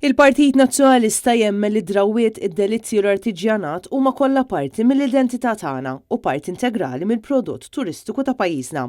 Il-Partit Nazzjonalista jemmen li d-drawwiet, id-delizzji u l-artiġjanat huma kollha parti mill-identità tagħna u parti integrali mill-prodott turistiku ta' pajjiżna.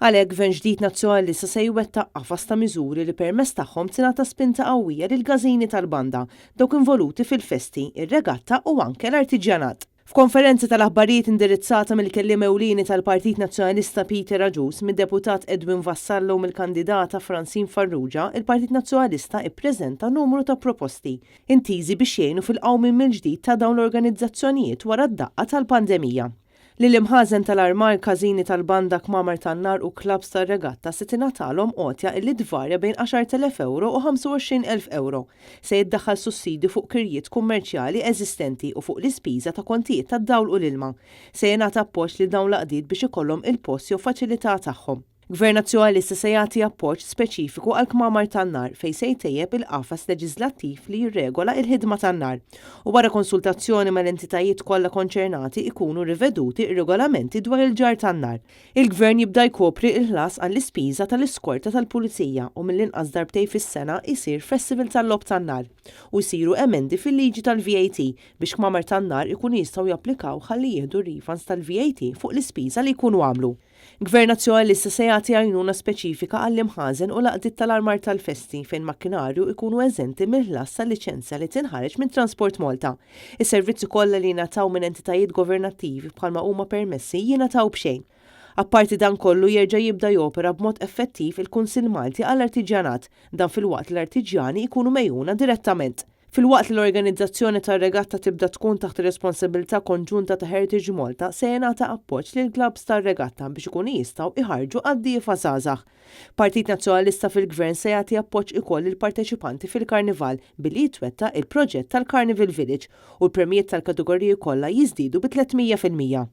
Għalhekk, Gvern ġdid Nazzjonalista se jwettaq qafas ta' miżuri li permezz tagħhom tingħata spinta qawwija lill-każini tal-banda, dawk involuti fil-festi, ir-regatta u anke l-artiġjanat. F'konferenza tal-aħbarijiet indirizzata mill-kelliem ewlieni tal-Partit Nazzjonalista Peter Agius, mid-Deputat Edwin Vassallo u mill-kandidata Francine Farrugia, il-Partit Nazzjonalista ippreżenta numru ta' proposti intiżi biex jgħinu fil-qawmien mill-ġdid ta' dawn l-organizzazzjonijiet wara d-daqqa tal-pandemija. Lill-imħażen tal-armar, każini tal-banda, kmamar tan-nar u klabbs tar-regatta se tingħatalhom għotja illi tvarja bejn 10,000 ewro u 25,000 ewro. Se jiddaħħal sussidju fuq kirjiet kummerċjali eżistenti u fuq l-ispiża ta' kontijiet tad-dawl u l-ilma. Se jingħata appoġġ lil dawn l-għaqdiet biex ikollhom il-post jew faċilità tagħhom. Gvern Nazzjonalista se jagħti appoġġ speċifiku għall-kmamar tan-nar fejn se jtejjeb il-qafas leġiżlattiv li jirregola l-ħidma tan-nar u wara konsultazzjoni mal-entitajiet kollha konċernati jkunu riveduti r-regolamenti dwar il-ġarr tan-nar. Il-Gvern jibda jkopri l-ħlas għall-ispiża tal-iskorta tal-Pulizija u mill-inqas darbtejn fis-sena jsir festival tal-logħob tan-nar u jsiru emendi fil-liġi tal-VAT biex kmamar tan-nar ikunu jistgħu japplikaw ħalli jieħdu refunds tal-VAT fuq l-ispiża li jkunu għamlu. Gvern Nazzjonalista se jagħti għajnuna speċifika għall-imħażen u l-għaqdiet tal-armar tal-festi fejn makkinarju jkunu eżenti mill-ħlas tal-liċenzja li tinħareġ minn Transport Malta. Is-servizzi kollha li jingħataw minn entitajiet governattivi bħalma huma permessi jingħataw b'xejn. Apparti dan kollu jerġa' jibda jopera b'mod effettiv il-Kunsill Malti għall-Artiġjanat, dan filwaqt li l-artiġjani jkunu megħjuna direttament. Filwaqt li l-organizzazzjoni tar-regatta tibda tkun taħt ir-responsabbiltà konġunta ta' Heritage Malta, se jingħata appoġġ lill-klabbs tar-regatta biex ikunu jistgħu jħarrġu qaddiefa żgħażagħ. Partit Nazzjonalista fil-Gvern se jagħti appoġġ ikoll lill-parteċipanti fil-Karnival billi jitwettaq il-proġett tal-Carnival Village u l-premjiet tal-kategoriji kollha jiżdiedu bi 300%.